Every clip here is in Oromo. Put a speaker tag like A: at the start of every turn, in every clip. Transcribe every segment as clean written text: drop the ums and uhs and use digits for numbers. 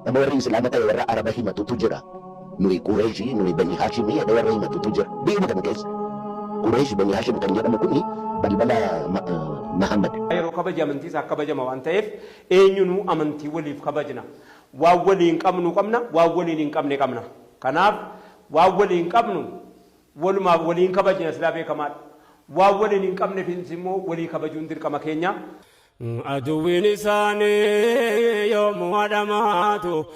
A: Nama warri Islaama ta'e warra Araba himatutu jira. Nuyi Qureeshii, nuyi Bani Haashimii jedhee warra himatutu jira. Biyyuma kana keessa. Qureesh Bani Haashim kan jedhamu kuni balbala Mahammad.
B: Yeroo kabaji amantii isaa kabajama waan ta'eef eenyunuu amantii waliif kabajna. Waan waliin qabnu qabna, waan waliin hin qabne qabna. Kanaaf waan waliin qabnu walumaaf waliin kabajna silaa beekamaadha. Waan waliin hin qabnefis immoo walii kabajuun dirqama keenya.
C: Aduwwiin isaanii yoomuu hadhamaatu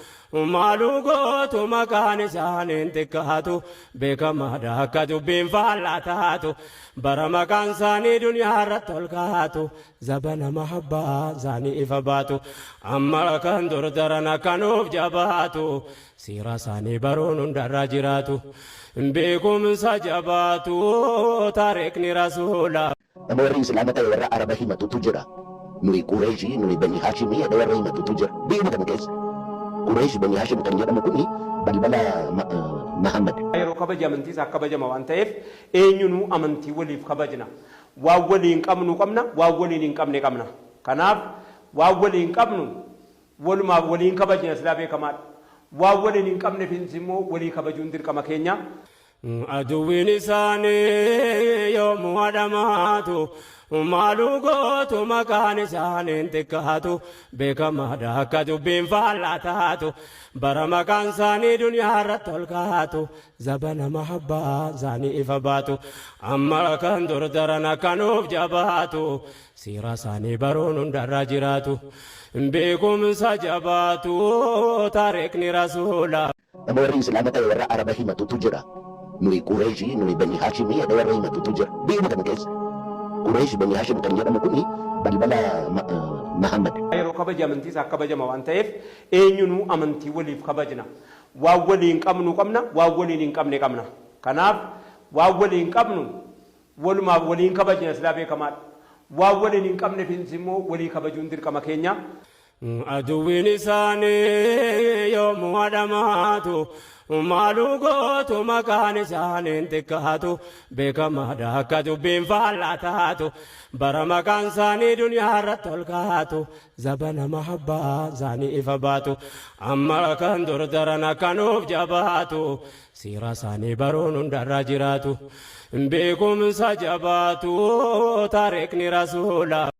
C: maaluu gootu maqaan isaaniin xiqqaatu beekamaadha akka dubbiin faallaa taatu bara maqaan isaanii duniyaa irratti ol kaatu zabana mahabbaa isaanii ifa baatu amma kan dur daran akka nuuf jabaatu siiraa isaanii baruun hundarra jiraatu beekumsa jabaatu taariikni rasuula.
A: Nama warri Islaama ta'e warra Araba himatutu jira. Nuyi Qureeshii, nuyi Bani Haashimii jedhee warra himatutu jira. Biyyuma kana keessa. Qureesh Bani Haashim kan jedhamu kuni balbala Mahammad.
B: Yeroo kabaji amantii isaa kabajama waan ta'eef eenyunuu amantii waliif kabajna. Waan waliin qabnu qabna, waan waliin hin qabne qabna. Kanaaf waan waliin qabnu walumaaf waliin kabajna silaa beekamaadha. Waan waliin hin qabnefis immoo walii kabajuun dirqama keenya.
C: Aduwwiin isaanii yoomuu hadhamaatu maaluu gootu maqaan isaaniin xiqqaatu beekamaadha akka dubbiin faallaa taatu bara maqaan isaanii duniyaa irratti ol kaatu zabana mahabbaa isaanii ifa baatu amma kan dur daran akka nuuf jabaatu siiraa isaanii baruun hundarra jiraatu beekumsa jabaatu taariikni rasuula.
A: Nama warri Islaama ta'e warra Araba himatutu jira. Nuyi Qureeshii, nuyi Bani Haashimii jedhee warra himatutu jira. Biyyuma kana keessa. Qureesh Bani Haashim kan jedhamu kuni balbala Mahammad.
B: Yeroo kabaji amantii isaa kabajama waan ta'eef eenyunuu amantii waliif kabajna. Waan waliin qabnu qabna, waan waliin hin qabne qabna. Kanaaf waan waliin qabnu walumaaf waliin kabajna silaa beekamaadha. Waan waliin hin qabnefis immoo walii kabajuun dirqama keenya.
C: Aduwwiin isaanii yoomuu hadhamaatu maaluu gootu maqaan isaaniin xiqqaatu beekamaadha akka dubbiin faallaa taatu bara maqaan isaanii duniyaa irratti ol kaatu zabana mahabbaa isaanii ifa baatu amma kan dur daran akka nuuf jabaatu siiraa isaanii baruun hundarra jiraatu beekumsa jabaatu taariikni rasuula.